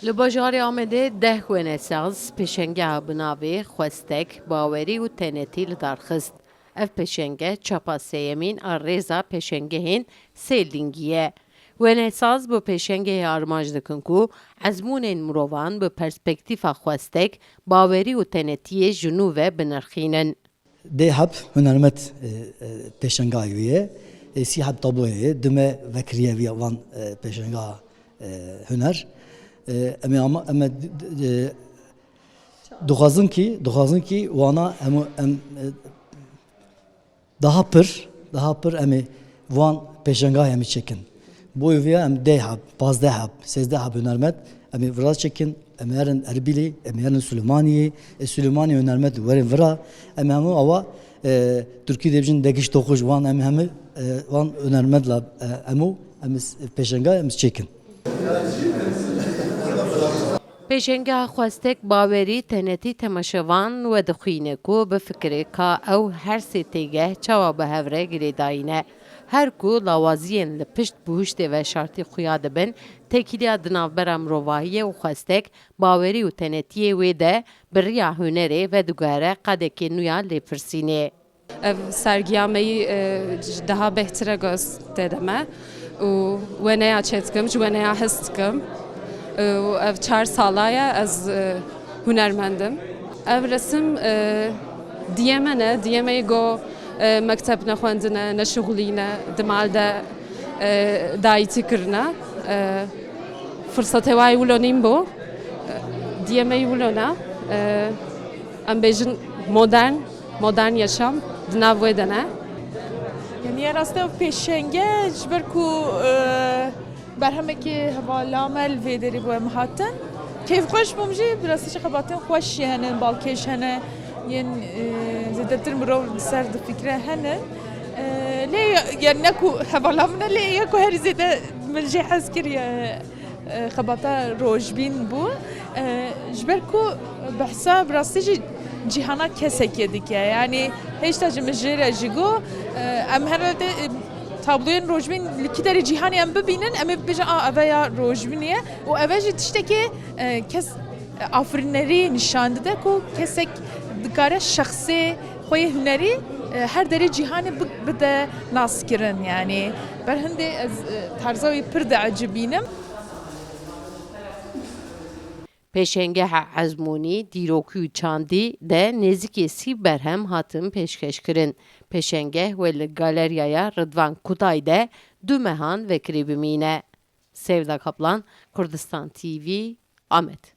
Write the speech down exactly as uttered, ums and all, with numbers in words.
Li bajarê Amedê deh wenesaz pêşengeha bi navê Xwestek, Bawerî û Tenetî li dar xist. Ev pêşenge çapa sêyemîn a rêza pêşengehên sêldingî ye. Wenesaz bi pêşengehê armanc dikin ku ezmûnên mirovan bi perspektîfa xwestek, bawerî û tenetiyê ji nû ve binirxînin. Dê heb hunermet, e, e, pêşengayê wî ye. E, sî heb tabloyê ye. Dime vekiriye vî van, e, pêşenga, e, huner. E, em ê ama, em ê d-, d-, e, dixwazin kî, dixwazin kî wana em, em, e, daha pir, daha pir em ê van pêşengayê em ê çêkin. Bo vê em deh heb, pazdeh heb, sêzdeh heb hunermet em ê vira çêkin, em ê herin Erbilê, em ê herin Silêmaniyê, ê Silêmaniyê hunermet werin vira, em hemû awa, e, Tirkî dibêjin degiş tokuş wan, em hemû, e, wan hunermet la, e, hemû, em ê s-, pêşenga em ê çêkin. Pêşengeha Xwestek, Bawerî, Tenetî temaşevan vedixwîne ku bifikire ka ew her sê têgeh çawa bi hev re girêdayî ne. Her ku lawaziyên li pişt bihuştê veşartî xuya dibin, têkiliya di navbera mirovahiyê û xwestek, bawerî û tenetiyê wê de bi riya hunerê vediguhere qadekê nû ya lêpirsînê. Ev sergiya me yî, e, daha bêhtir e, goz tê de me û weneya çêdikim, ji weneya hez dikim. E, û ev çar sala ye ez, e, hunermend im. Ev resim, e, diyê me ne, diyê me yî go, e, mekteb nexwendine, neşixulîne, di mal de, e, dayîtî kirine. E, firsetê wayî wilo nîn bû. E, diyê me yî wilo ne. E, em bêjin modern. Modern yaşam di nav wê de ne. Yanî ya rastî ew pêşenge ji ber ku, e, berhemekî hevala me li vê derê bo em hatin. Keyfxweş bûm jî, bi rastî jî xebatên xweş jî hene, balkêş hene, yên, e, zêdetir mirov li ser difikire hene. E, lê ya, ya ne ku hevala min e, lê ya ku herî zêde min jê hez kiriye. E, xebata rojbîn bû. E, ji ber ku behsa bi rastî jî cîhana kesekê dike. Yanî hêşta jî min jê re jî got, e, em herhalde, e, tabloyên rojbîn li kî derê cîhanê em bibînin, em ê bibêjin, a, eve ya rojbînê ye. Û eve jî tiştekê, e, kes, e, afirînerî nîşan dide ku kesek dikare şexsê xwe yê hunerî, e, her derê cîhanê bi-, bide naskirin. Yanî ber hindê ez, e, tarza wî pir diecibînim. Pêşengeha ezmûnî, dîrokî û çandî de nêzîkî sî berhem hatin pêşkêşkirin. Pêşengeh wê li Galeryaya Ridvan Kutay de du mehan vekirî bimîne. Sevda Kaplan, Kurdistan T V, Amed.